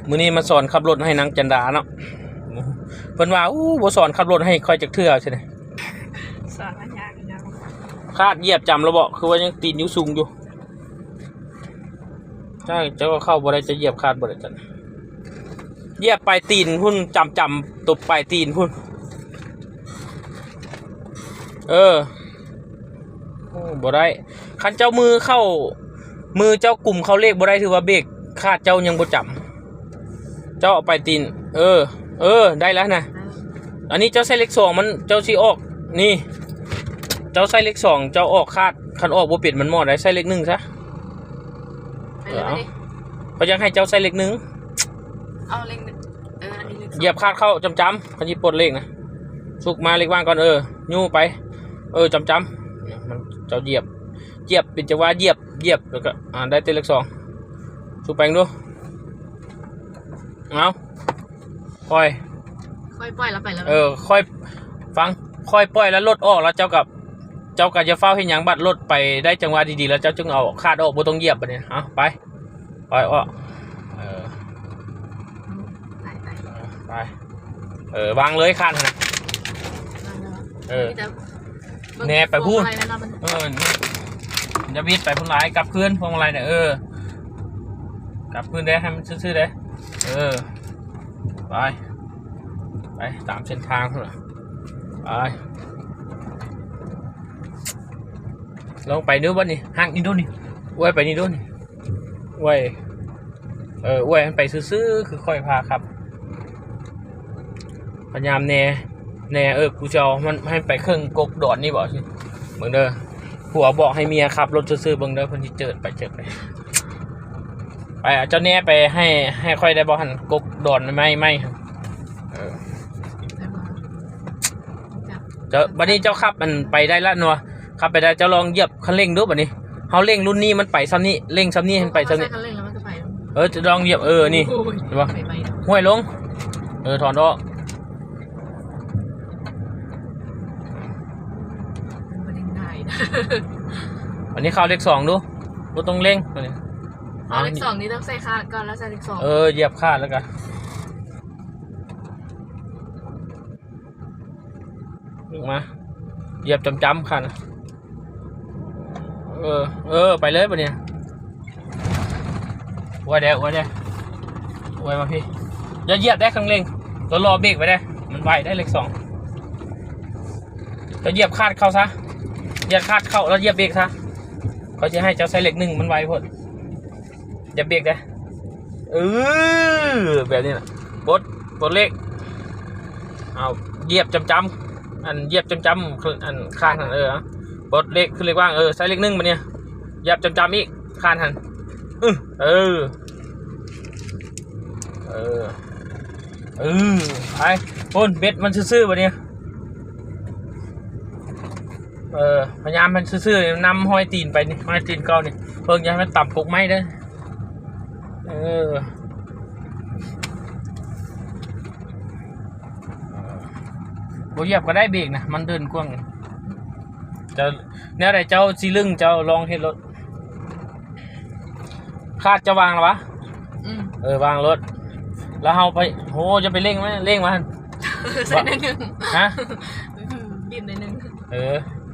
ມື້ນີ້ມາສອນຂັບລົດໃຫ້ນາງຈັນດາເນາະ. ເພິ່ນວ່າ ໂອ້ ບໍ່ສອນຂັບລົດໃຫ້ຂ້ອຍຈັກເທື່ອຊັ້ນນະ. ສອນມັນຍາກຢູ່ແລ້ວ. ຄາດຢຽບຈຳແລ້ວບໍ? ຄືວ່າຍັງຕີນຢູ່ສູງຢູ່. ເຈົ້າ ເຈົ້າເຂົ້າບໍ່ໄດ້ ເຈົ້າຢຽບຄາດບໍ່ໄດ້ຊັ້ນ. ຢຽບປາຍຕີນພຸ້ນ ຈຳ ຈຳຕົບປາຍຕີນພຸ້ນ. ເອີ ໂອ້ ບໍ່ໄດ້. ຄັນເຈົ້າມືເຂົ້າ ມືເຈົ້າກຸມເຂົ້າເລກບໍ່ໄດ້ ຖືວ່າເບກຄາດເຈົ້າຍັງບໍ່ຈຳ. ເຈົ້າເອົາປາຍຕີນ ເອີ ເອີ ໄດ້ແລ້ວນະ. ອັນນີ້ເຈົ້າໃສ່ເລກສອງ ມັນ ເຈົ້າຊິອອກ ນີ້ ເຈົ້າໃສ່ເລກສອງ ເຈົ້າອອກຄາດ. ຄັນອອກບໍ່ເປັນ ມັນໝໍ້ໄດ້. ໃສ່ເລກໜຶ່ງຊະ. ເອີ ເອົາ ເອົາ ເຂົາຢາກໃຫ້ເຈົ້າໃສ່ເລກໜຶ່ງ. ເອົາເລກໜຶ່ງ. ເອີ ອັນນີ້ເລກສອງ. ຢຽບຄາດເຂົ້າຈຳໆ ຄັນຊິປົດເລກນະ. ຊຸກມາເລກວ່າງກ່ອນ. ເອີ ຍູ້ໄປ. ເອີ ຈຳໆ ມັນ ເຈົ້າຢຽບ ຢຽບເປັນຈັງຫວະ ຢຽບ ຢຽບ ແລ້ວກໍ ອ່າ ໄດ້ແຕ່ເລກສອງ. ຊຸກໄປເບິ່ງດູ. ເອົາ ຄ່ອຍ ຄ່ອຍປ່ອຍແລ້ວໄປແລ້ວ. ເອີ ຄ່ອຍ ຟັງ ຄ່ອຍປ່ອຍແລ້ວລົດອອກ ແລ້ວເຈົ້າກໍ ເຈົ້າກໍຢ່າຟ້າວເຮັດຫຍັງ. ບັດລົດໄປໄດ້ຈັງຫວະດີໆ ແລ້ວເຈົ້າຈຶ່ງເອົາຄາດອອກ ບໍ່ຕ້ອງຢຽບ. ບັດນີ້ ເອົາ ໄປ ປ່ອຍອອກ. ເອີ ໄປ ໄປ ເອີ ວາງເລີຍຄາດຫັ້ນນະ. ເອີ ແນໄປພຸ້ນ. ເອີ ຢ່າບິດໄປພຸ້ນຫຼາຍ. ກັບຄືນພວງມາໄລນະ. ເອີ ກັບຄືນເດ້ ໃຫ້ມັນຊື່ໆເດ້. ເອີ ໄປ ໄປຕາມເສັ້ນທາງພຸ້ນລະ. ໄປ ລົງໄປດູບັດນີ້. ຫັກນີ້ດູນີ້. ອວຍໄປນີ້ດູນີ້. ອວຍ ເອີ ອວຍມັນໄປຊື່ໆ ຄືຂ້ອຍພາຂັບ. ພະຍາຍາມແນ ແນ ເອີ ກູຈະເອົາມັນໃຫ້ໄປເຄິ່ງກົກດອນນີ້ບໍ? ເບິ່ງເດີ ຜົວບອກໃຫ້ເມຍຂັບລົດຊື່ໆ ເບິ່ງເດີ ເພິ່ນຊິເຈີດໄປເຈີດໄປ. ໄປ ເອົາເຈົ້າແນໄປໃຫ້ ໃຫ້ຂ້ອຍໄດ້ບໍ່ຫັ້ນ? ກົກດອນໄມ້ ໄມ້ຫັ້ນ. ເອີ ເຈົ້າ ບັດນີ້ເຈົ້າຂັບ ອັນ ໄປໄດ້ລະເນາະ. ຂັບໄປໄດ້ ເຈົ້າລອງຢຽບຄັນເລັ່ງດູບັດນີ້. ເຮົາເລັ່ງລຸ້ນນີ້ມັນໄປຊ່ຳນີ້ ເລັ່ງຊ່ຳນີ້ໃຫ້ມັນໄປຊ່ຳນີ້. ເອີ ຈະລອງຢຽບ ເອີ ນີ້ ໂອ້ຍ ເຫັນບໍ່? ໄປໄປ ຫ້ວຍລົງ. ເອີ ຖອນອອກ. ມັນບໍ່ໄດ້ງ່າຍນະ. ອັນນີ້ເຂົ້າເລກສອງດູ ບໍ່ຕ້ອງເລັ່ງ ອັນນີ້ ເຂົ້າເລກສອງນີ້ຕ້ອງໃສ່ຄາດກ່ອນ ແລ້ວໃສ່ເລກສອງ. ເອີ ຢຽບຄາດແລ້ວກະ ມາ ຢຽບຈ້ຳໆ ຄັນ. ເອີ ເອີ ໄປເລີຍບັດນີ້. ອວຍແດ່ ອວຍແດ່ ອວຍມາພີ້. ຢ່າຢຽບໄດ້ຄັນເລັ່ງ ໂຕລໍເບກໄວ້ໄດ້ ມັນໄວໄດ້ເລກສອງ. ເຈົ້າຢຽບຄາດເຂົ້າຊະ ຢຽບຄາດເຂົ້າ ແລ້ວຢຽບເບກຊະ. ເຂົາຊິໃຫ້ເຈົ້າໃສ່ເລກໜຶ່ງ ມັນໄວໂພດ. ຢ່າເບກເດ້. ເອີ ແບບນີ້ລະ ປົດ ປົດເລກ. ເອົາ ຢຽບຈ້ຳໆ ອັນ ຢຽບຈ້ຳໆ ອັນ ຄາດຫັ້ນ. ເອີ ປົດເລກ ຂຶ້ນເລກວ່າງ. ເອີ ໃສ່ເລກໜຶ່ງບັດນີ້ ຢຽບຈ້ຳໆອີກ ຄາດຫັ້ນ. ອື ເອີ ເອີ ເອີ ໄປ ໂອ້ນ ເບັດມັນຊື່ໆ ບັດນີ້. ເອີ ພະຍາຍາມໃຫ້ມັນຊື່ໆ ນຳຮອຍຕີນໄປນີ້ ຮອຍຕີນເກົ່ານີ້ ເບິ່ງຢ່າໃຫ້ມັນຕຳກົກໄມ້ເດີ. ເອີ ບໍ່ຢຽບກໍໄດ້ເບກນະ ມັນເດີນກວ້າງ. ເຈົ້າ ແນວໃດເຈົ້າຊິລຶ້ງ ເຈົ້າລອງເຮັດໂລດ. ຄາດເຈົ້າວາງແລ້ວຫວາ? ອືມ ເອີ ວາງໂລດ ແລ້ວເຮົາໄປ ໂຫ ຢ່າໄປເລັ່ງມາ ເລັ່ງມາຫັ້ນ. ໃສ່ໜ້ອຍໜຶ່ງ ຮະ? ອືມ ບີບໜ້ອຍໜຶ່ງ. ເອີ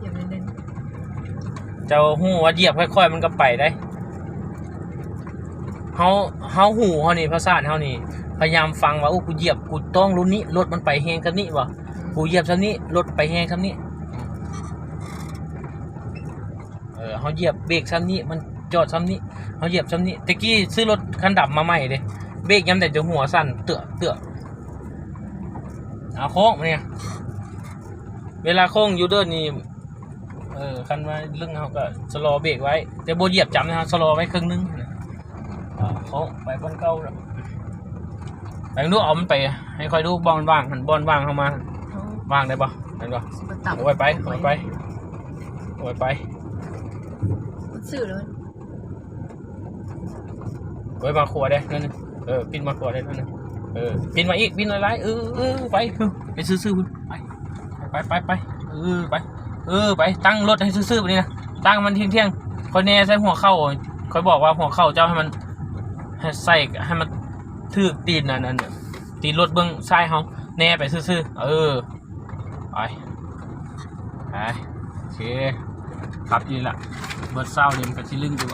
ຢຽບໜ້ອຍໜຶ່ງ. ເຈົ້າຮູ້ວ່າຢຽບຄ່ອຍໆ ມັນກໍໄປໄດ໋. ເຮົາ ເຮົາ ຫູເຮົານີ້ ປະສາດເຮົານີ້ ພະຍາຍາມຟັງວ່າ ໂອ້ ກູຢຽບ ກູຕ້ອງລຸ້ນນີ້ ລົດມັນໄປແຮງສ່ຳນີ້ບໍ? ອືມ ກູຢຽບສ່ຳນີ້ ລົດໄປແຮງສ່ຳນີ້. ເອີ ເຮົາຢຽບເບກຊ່ຳນີ້ ມັນຈອດຊ່ຳນີ້ ເຮົາຢຽບຊ່ຳນີ້. ແຕ່ກີ້ຊື້ລົດຄັນດຳມາໃໝ່ເດ້ ເບກຍາມໃດຈະຫົວສັ່ນເຕືອກເຕືອກ. ເອົາໂຄ້ງນີ້ ເວລາໂຄ້ງຢູ່ເດີ່ນນີ້ ເອີ ຄັນວ່າລຶ້ງເຮົາກໍຊະລໍເບກໄວ້ ແຕ່ບໍ່ຢຽບຈ້ຳນະ ຊະລໍໄວ້ເຄິ່ງໜຶ່ງ. ເອົາໂຄ້ງໄປບ່ອນເກົ່າ. ໄປດູ ເອົາມັນໄປໃຫ້ຂ້ອຍດູ ບ່ອນວ່າງຫັ້ນ ບ່ອນວ່າງເຮົາມາ ເອົາ ວ່າງໄດ້ບໍ່? ເຫັນບໍ່? ຊິບໍ່ຕຳ ເອົາໄວ້ໄປ ເອົາໄວ້ໄປ ເອົາໄວ້ໄປ. ມັນຊື່ແລ້ວ ເອີ ມາຂວາເດ້ນັ້ນ. ເອີ ປິ່ນມາຂວາເດ້ນັ້ນ. ເອີ ປິ່ນມາອີກ ປິ່ນຫຼາຍໆ. ເອີ ເອີ ໄປ ໄປຊື່ໆພຸ້ນ ໄປ ໄປ ໄປ ໄປ. ເອີ ໄປ ເອີ ໄປ ຕັ້ງລົດໃຫ້ຊື່ໆ ບາດນີ້ນະ ຕັ້ງມັນທ່ຽງໆ. ຂ້ອຍແນໃສ່ຫົວເຂົ່າ ຂ້ອຍບອກວ່າຫົວເຂົ່າເຈົ້າໃຫ້ມັນ ໃຫ້ໃສ່ ໃຫ້ມັນ ຖືກຕີນອັນນັ້ນ ຕີນລົດເບື້ອງຊ້າຍເຮົາແນໄປຊື່ໆ ເອີ ໄປ ໄປ ໂອເຄ ຂັບຢູ່ນີ້ລະ ເບິດຊາວນີ້ມັນກໍຊິລຶ້ງຢູ່